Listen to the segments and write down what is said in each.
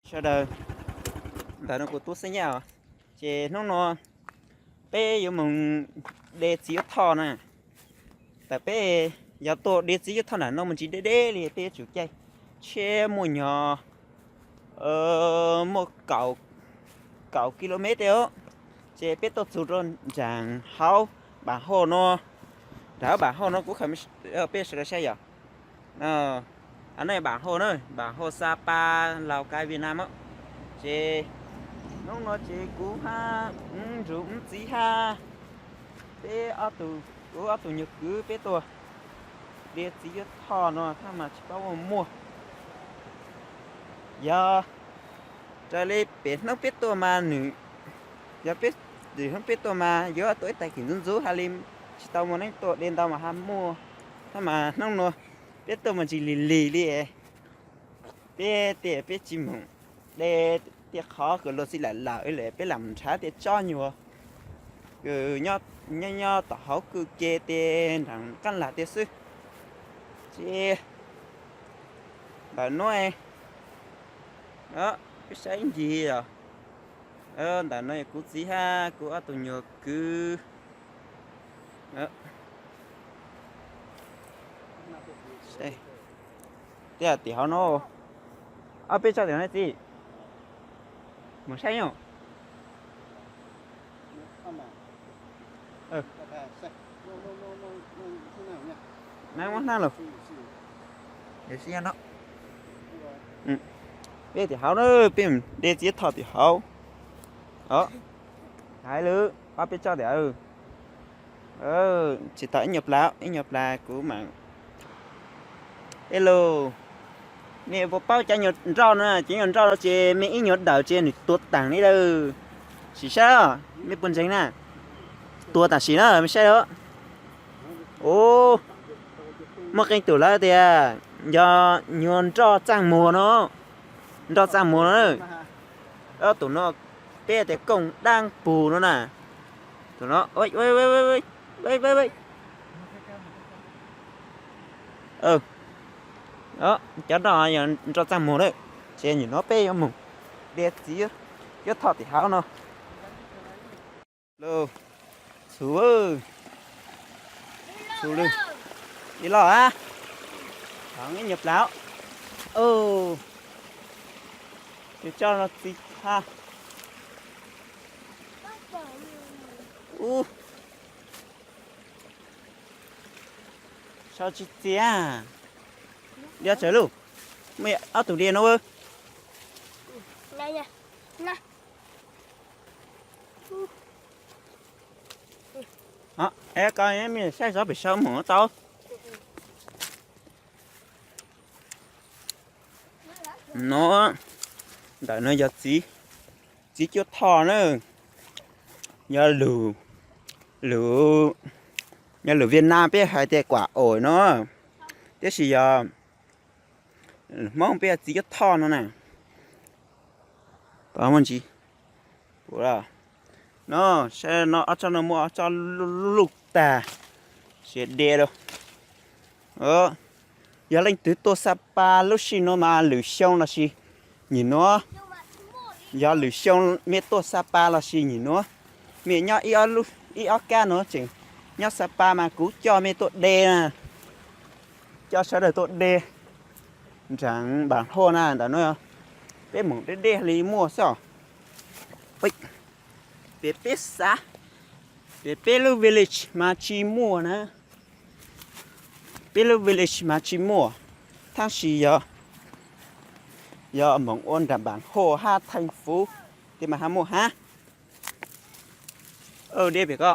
Sawv daws, ntawm no kuv tub xeeb Yaj os. Ces hnub no peb yuav mus de txiv yuav thoj na. Ntawm peb yog tuaj de txiv yuav thoj nram no mus ntsis deb deb li peb yuav tsum caij tsheb muaj nyog, muaj kaum kilomev tej os. Ces peb tuaj txug rau nraag hauv Npaam Hauj no. Nraag hauv Npaam Hauj no kuv, peb sawv daws saib yog, no Npaam Hauj na, Npaam Hauj Xa Pas, Laus Kais, Viaj Nam os. Ces hnub no ces kuv hab Ntsuj Ntxwv hab peb ob tug, kuv ob tug nyuag kwv peb tuaj de txiv yuav thoj no thaj mas tsis paub muaj muaj. Yog raws li pem hnub peb tuaj mas nws, yog peb, hnub peb tuaj mas yuav tuaj ib tag kis ntxub ntxub hab li, tsis tau muaj neeg tuaj de ntau mas hab muaj. Thaj mas hnub no peb tuaj mas ntsis lig lig li. Peb tias peb tsis mus de, tias qhov kws luag txiv lam lawm lawm peb lam mus nrhav tias tsob nyuag kws nyob, nyob tom hauv kwj kev tej nraag qaab lag tej xwb. Ces ntawm nuav, peb saib ib ncig os. Ntawm no yog kuv txiv hab kuv ob tug nyuag kwv. Tej tim hauv no, ob peb tsob tim hauv na txiv. Mus saib os. Nab muab hnab lug. Peb tim hauv na, peb de txiv thoj tim hauv. Hais lawm ob peb tsob tim hauv. Tsis tau ib nyuag plas, ib nyuag plas kuv mam. Hello, mej puas paub cov nyuag nroj no? Cov nyuag nroj no ces mej ib nyuag dawm ces nws tuav taag li lawm. Sim saib, mej puas ntseeg na? Tuav tam sim na, mej saib os. Ua, muaj qee tus lawv tias yog nyuag nroj txaaj muag no. Nroj txaaj muag no. Tus no peb tias kooj daab pug no na. Tus no, cov nroj yog nroj txaaj muag na. Ces nim no peb yuav mus de txiv yuav thoj tim hauv no. Txhum, txhum lawm. Ib loj a, ib nyuag plaub. Tus tso no txiv hab. Ub, so tsis txias. Diav tsawv lauj. Muaj ob tug diav no. Es koj mej saib tso pem saum mus tau. No, ntawm no yog txiv, txiv cuab thoj na. Yog lwm, lwm, yog lwm Viaj Nam peb hais tias kuam oj no, tiam sis yog Hmoob peb txiv cuab thoj no na. Muaj ntsis, no, saib no ob tsob no muaj ob tsob luj tag, siav de lawm. Yog leej twg tuaj Xa Pas lub sij no mas lwm xyoo los sis nim nuav, yog lwm xyoo mej tuaj Xa Pas los sis nim nuav, mej nyob ib ob kab nuav tseem nyob Xa Pas mas kuv coj mej tuaj de na, coj sawv daws tuaj de nraag Npaam Hauj na. Ntawm no peb mus deb deb li muaj xwb os. Pem peb xav, pem peb lub village mas tsis muaj na. Peb lub village mas tsis muaj, tab sis yog, yog moog ua nram Npaam Hauj hab Theej Fuv tej mas hab muaj hab. Deb pem ko.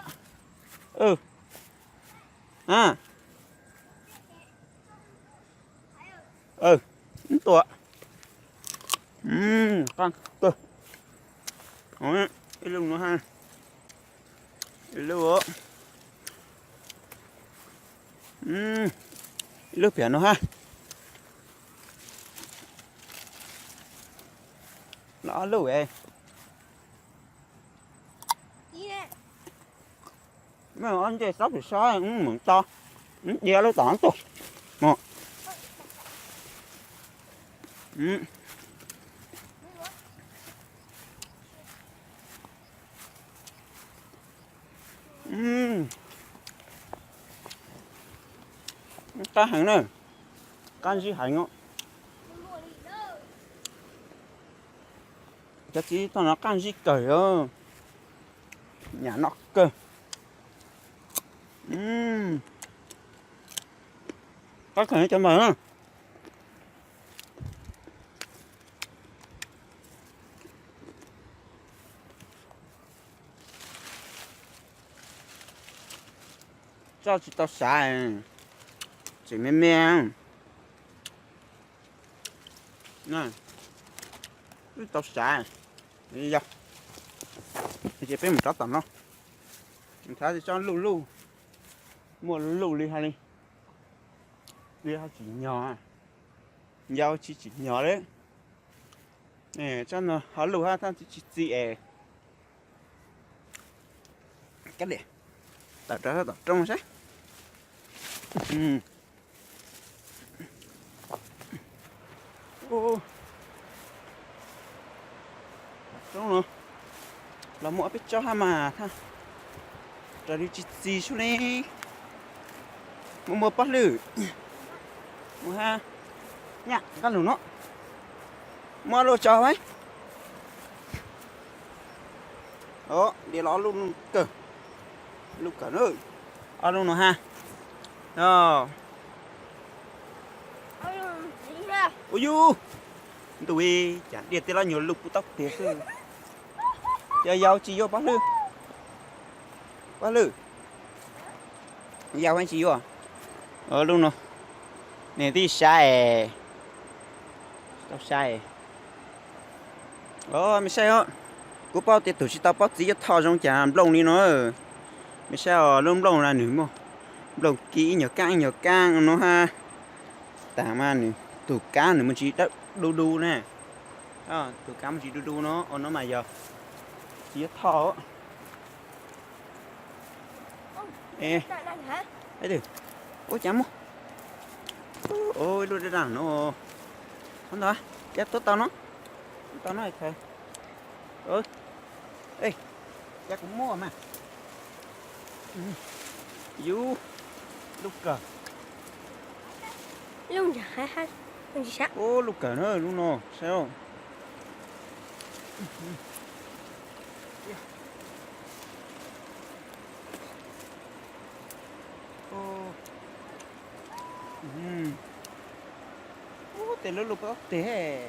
Ib tua. Ib lub no hab. Ib lub, ib lub pem no hab. Ob lub. Mej ob ntsej xob pem saib, moog to, diav lub tom tuaj. Mog. Qab heev na, qab zib heev os. Cov txiv toj no qab zib kawg os, nyam noj kawg. Qab kawg cov mas na. Tso tsis tau sav, tseem me me. Tsis tau sav, yog ces peb mus rov tom no. Thav tso luj luj, muaj luj li hais li, li ho tsis nyog, yau tsis tsis nyog li. Tsob no ho luj hab tab tsis txi es. Kab liam, tawm rau tom roob saib. Roob no los muaj ob peb tsob hab mas thaj, raws li tsis txi sub ne. Muaj muaj pob lwj, muaj hab, nyaj nqaj lug no, muaj ob lub tso. Os, diav los ob lub kawg, lub kawg na, ob lub no hab. Ua yus, ntuj, cas diaj tij laug nyuag lug puv taub teg xwb. Yog yau tsis yuav pob lwj, pob lwj, yau tsis yuav. Lub no, nws tij sav es, tau sav es. Os, mej saib os, kuv paub tias tus tsis tau paub txiv yuav thoj zoo cas nplooj li no. Mej saib os, lub nplooj no nws muaj nplooj kib ib nyuag kaab ib nyuag kaab no hab. Taag mas nws tus kab nws muaj ntsis dawb du du na. Tus kab muaj ntsis du du no, ua no mas yog txiv yuav thoj. Ua cas muaj ib lub dab daj no. Qhov ntawd, cas tuaj tau no, tuaj tau no. Cas kuv muaj mas. Yus, lub kawg, lub kawg na lub no saib. Ua tej lub lub pob teg.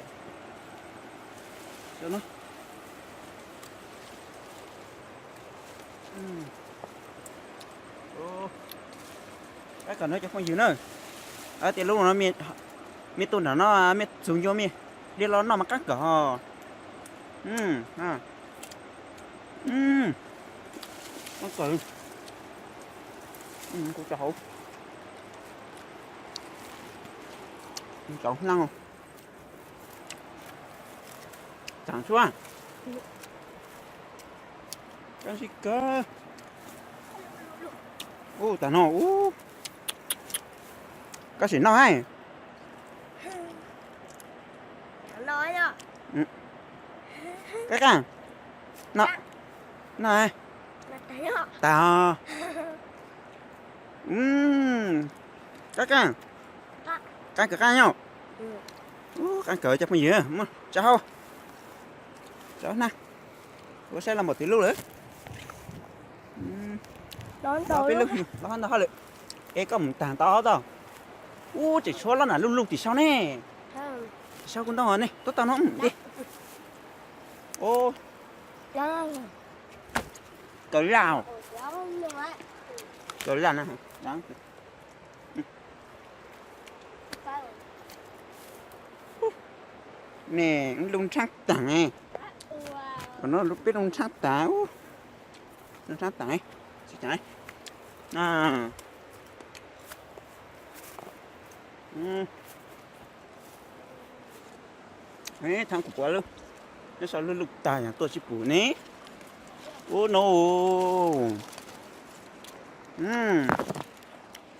Kab kawg no cov phooj ywg na. Tias lub no mej tuaj nram no mej txug ncua mej diav los noj mas qab kawg os. Qab kawg. Kuv tso hauv, tso hlaab. Taag sua, kab sib kawg. Ub, taag no ub, kab sim noj hab. Kab qaab, noj, noj, taag. Kab qaab, qaab kawg qaab nyob. Ub, qaab kawg cov phooj ywg, muab tso hauv, tso na. Ua saib los npaum twg lub lawm. Ob peb lub los ntau hab lawm. Es koj mus taag tau tau. Ub, tseem tshuav lub na lub lug tim sau ne. Tim sau kuv ntau ne, tuaj tau no ntej. Kawg laj, kawg laj na. Ne, lub ntshaab taag. Qhov no lub peb lub ntshaab taag. Lub ntshaab taag. Thaab kuv puav lub, nyob sau lub lug taag yog tuaj tsis pum ne. Ub no,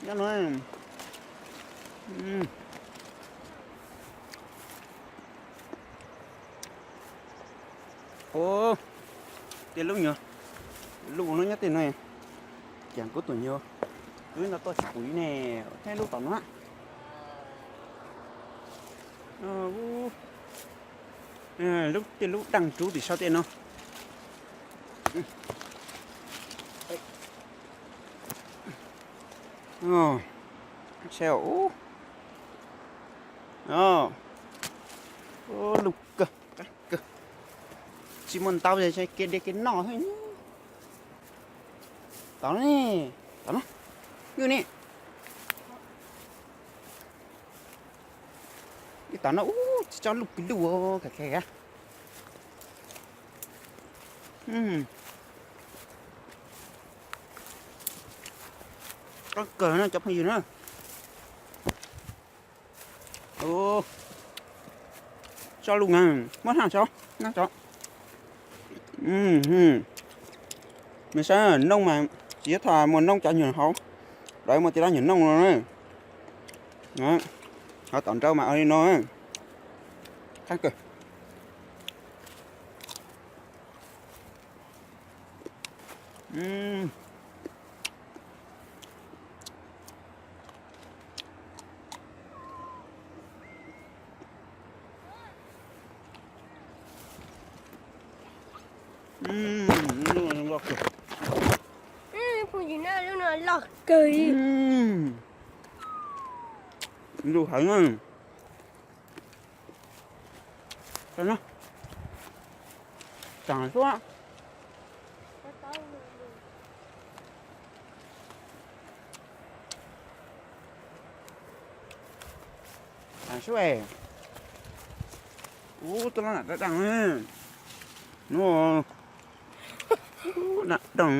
nyob no. Ub, tej lub nyuag, lub no nyob tej no, caag kuv tus nyuag Kwv no tuaj tsis pum li ne, thiab lub tom no. Lub tej lub daj rub tim sab tej no. Saib ub, lug kawg, qab kawg. Tsis muaj ntau, kev de kev noj xwb. Tom no, tom no, yus ne. Tom no ub, tsis tso luj kawg luj, khav khav. Qab kawg na cov phooj ywg na. Tso lus na, muab hnav tso, hnav tso. Mej saib noob mas, tsis yog thaum muaj noob cov nyuag hauv, lawv muaj tej lab nyuag noob no na. Hov tom nraud mas ua li no, qab kawg. Phooj ywg na, lub no loj kawg li. Lus heev na. Tag suab. Tag suab. Ub, tuaj loj nam dab daj. Nub, nam daj.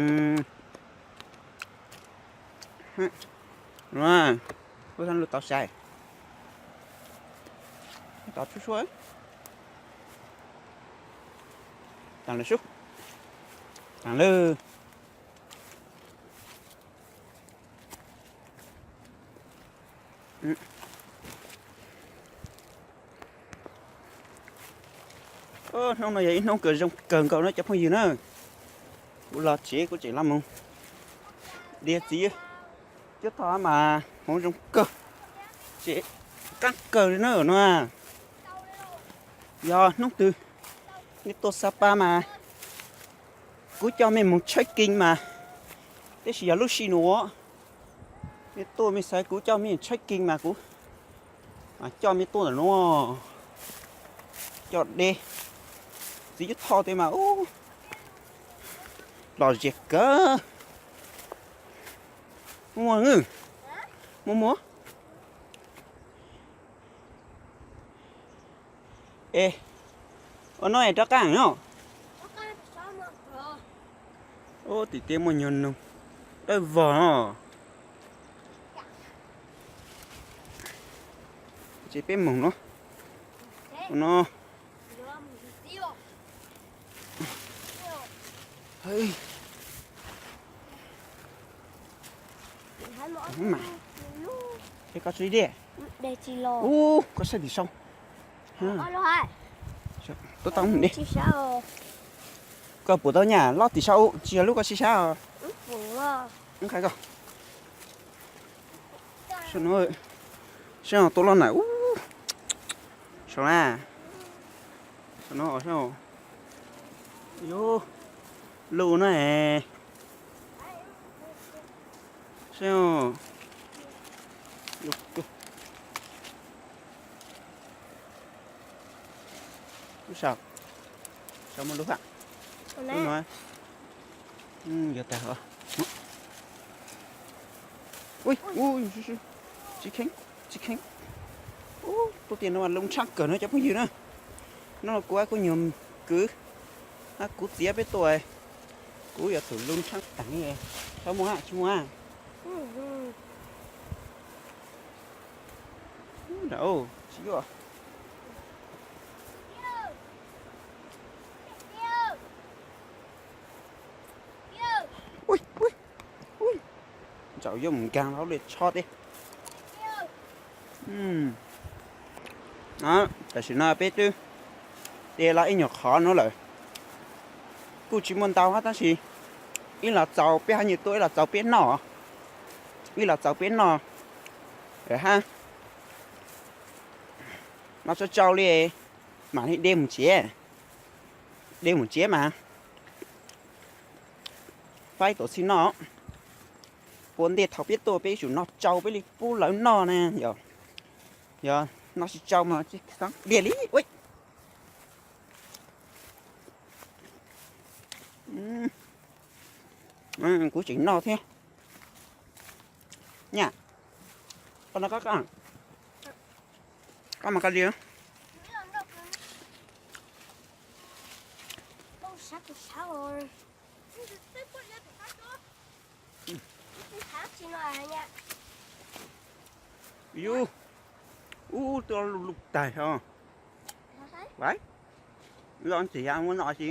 Ub, lub tau sai. Tau tsuab suab. Taag lawm sub. Taag lawm. Hnub no yog ib hnub kawg zoo kawg nkaus na cov phooj ywg na. Kuv los tsev kuv tseem los mus diav txiv cuab thoj mas hmoov zoo kawg, tsev qab kawg li na no. Yog hnub twg nej tuaj Xab Pab mas kuv coj mej mus tsheb kee mas, tab sis yog lub sij nuav nej tuaj mej xav kuv coj mej tsheb kee mas kuv coj mej tuaj ntawm nuav, coj de txiv cuab thoj tej mas ub, lom zem kawg. Muaj muaj, muaj muaj. Es, ua no es rov qab no. Ub, tim teb muaj nyuag noog dawb vog no. Ces peb moog no. Ua no. Mas, es koj tso ib diaj. Ub, koj saib tim saud. Tuaj tau ne. Koj pum tau nyaj loj tim saud, tsis yog lub koj sib sab os. Saib no, tuaj loj na ub. Saud na. Saud no, saib. Yus, lub no es. Saib. Lub saud, saud muaj lub hab. Lub no, yuav tag os. Ui, ui, tsis kheev, tsis kheev. Ub, tuaj tiag no lub tshaab kawg no cov phooj ywg na. No kuv, kuv nyuag kwv, kuv txiav peb tuaj, kuv yuav tsum lub tshaab taag. Tsis muaj, tsis muaj. Tsis yuav. Ui, ui, ui. Ntsaum yuav mus nkaag hauv le tsho teb. Tam sim no peb twb de los ib nyuag qhov no lawm. Kuj tsis muaj ntau hab tab sis ib los txaus peb hab nyuag tuaj, ib los txaus peb noj. Wb los txaus peb noj hab. Noj tsau tsau li, mam li de mus tsev. De mus tsev mas faib tuam txhij noj. Ua ntej thaum peb tuaj peb yuav tsum noj tsau peb li pub lawv noj na yom. Yog noj tsis tsau mas tsis xav diam li. Kuv tseem noj thiab. Nyaj, koj noj koj, koj mas koj li. Yus, ub, twb lug lug taig os. Los ntxim yam muab noj si.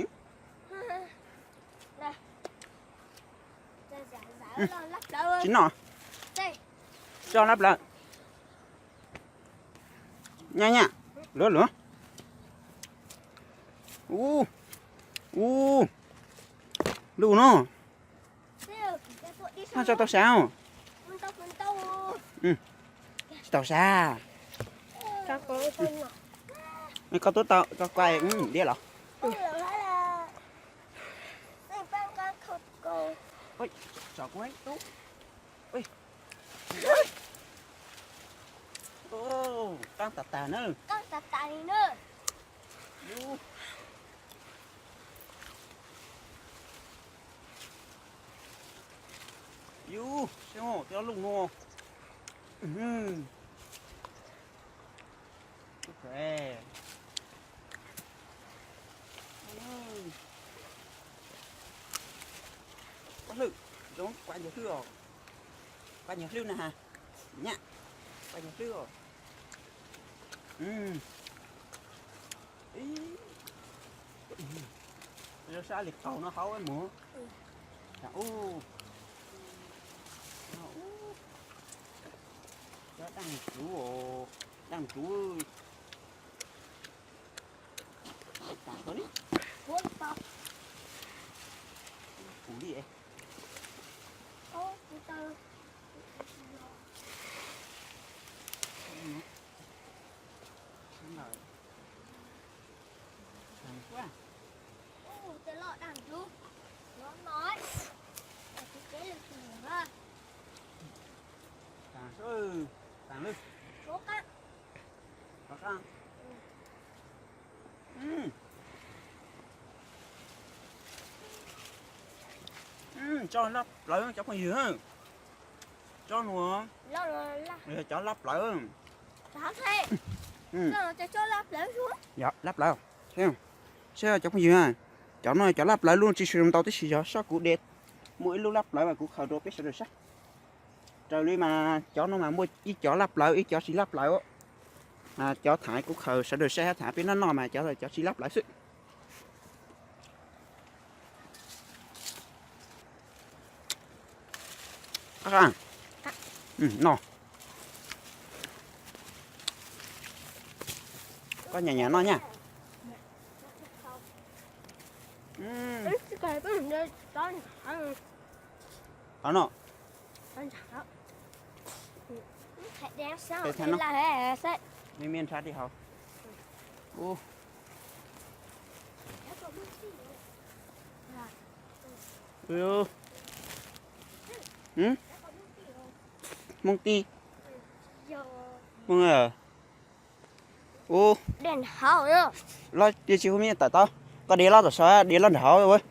Tsis noj, tso lab plawv. Nyaj nyaj, luav luav. Ub, ub, luj no. Noj tso tau sav. Tsis tau sav. Koj tuaj tau koj kuaj diab los. Tsom kuv tub. Qaab tas tas na. Yus, saib tej luj nuav. Hlwb, zoo kuaj ncaws hlwb os. Kuaj ncaws hlwb na ha. Nyaj, kuaj ncaws hlwb os. Zoo sab li qaug no hauv mus. Ub, cov daaj tsuv, daaj tsuv. Tam li, pum li. Tso lab plawv cov phooj ywg. Tso nua, cov lab plawv. Yog lab plawv. Saib cov phooj ywg, cov no cov lab plawv lub tsis su ntau tib si, yog sab kuv de muaj ib lub lab plawv mas kuv khaws rau peb sawv daws saib. Raws li mas cov no mas muaj ib cov lab plawv ib cov tsis lab plawv. Cov thaum kuv khaws sawv daws saib hab thaum peb noj noj mas cov, cov tsis lab plawv xwb. No, koj nyam nyam noj nyaj. Qhov no, me me nrhav rau hauv. Hmoob tij, Hmoob, ub, los tsis hu me tawm tau, koj de los tom saud, de los nram hauv,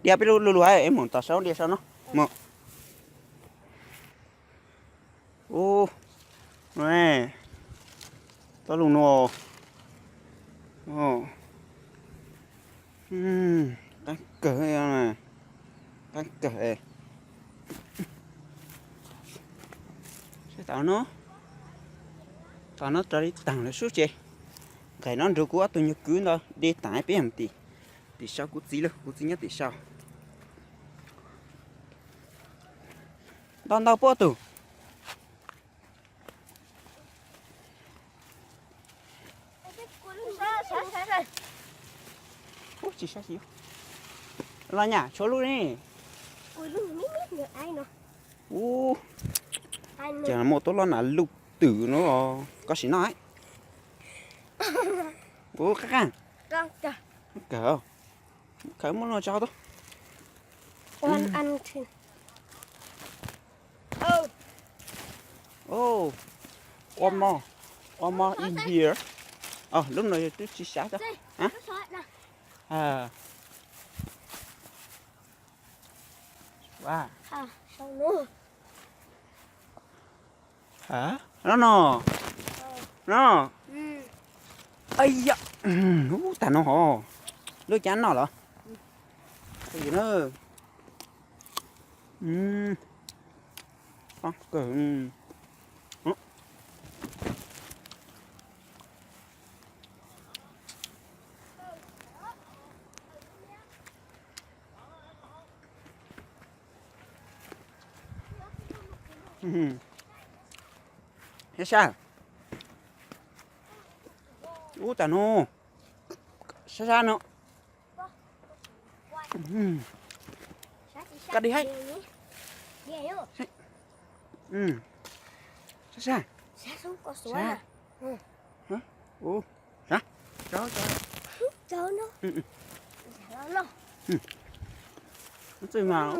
de peb lub lug lug es mus tom saud de saud no. Ub, tau lug nua, qaab kawg, qaab kawg. Saib tau no, tau no raws li taag lawm sub ces nqaim no nrug kuv ob tug nyuag kwv ntawd de taag peb mus tim, tim sau kuv txiv lawm, kuv txiv nyob tim sau. Ntau ntau puab tug. Ub, tsis sab xyov. Los nyam tshuav lub ne. Ub, ces muaj tuab loj nas luj twm no, koj sim noj. Ub, qab qab. Kawg, khaws muab no tso tuaj. One more, one more in here. Lub no twb tsis sab tau. No no no. Ub, tag no hov. Lub cab noj los? Sab sab. Ub, tag no. Sab sab no. Koj di hais. Sab sab. Ub, sab. Txwj mas.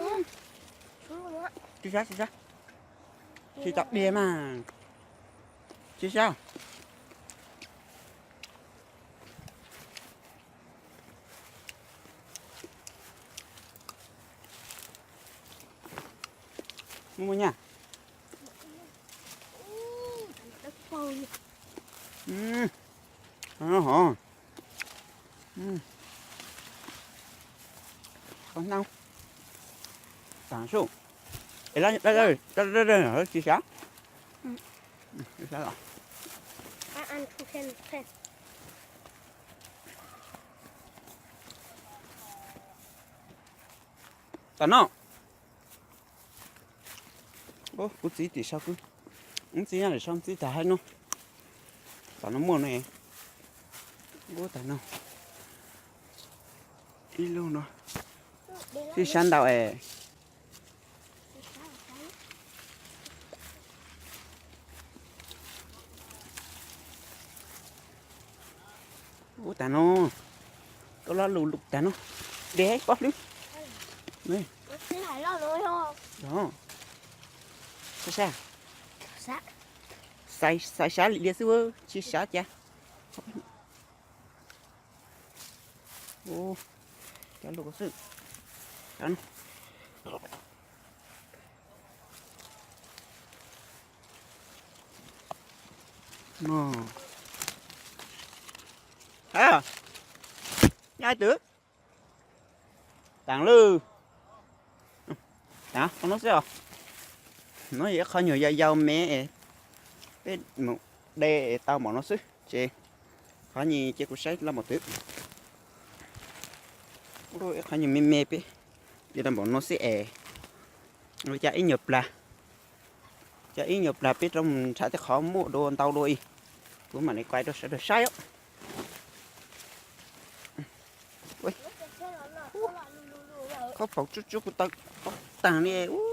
Tsis sab, tsis sab. Tsis tau diag mas. Tsis sab. Muaj muaj nyaj. Hov. Qhov hnab. Tag su. Tsis sab. Tag no. Kuv txiv tim sau, kuv txiv nyob tim sau txiv tag haib no. Tag no muaj no. Ub, tag no. Ib lub no. Tib sab ntau es. Ub, tag no. Koj lub lus lus tag no. Deb pob hlwb. Sab sab. Xaiv sab lim lias xwb, tsis sab cas. Ub, cov lus xwb. Nyob twg? Taag lwj. Taag no xwb os. No yog ib qho nyuag yau yau me es peb mus de es tau npaum no xwb ces qhov nyuag ces kuv saib loj npaum twg. Ib qhov nyuag me me peb de tau npaum no xwb es. Ua cas ib nyuag plag, cas ib nyuag plag peb rov mus nrhav tej qhov muaj dua ntau dua ib, kuv mam li kuaj rau sawv daws saib os. Khaub paus tsuj tsuj kuv taw taag li ub.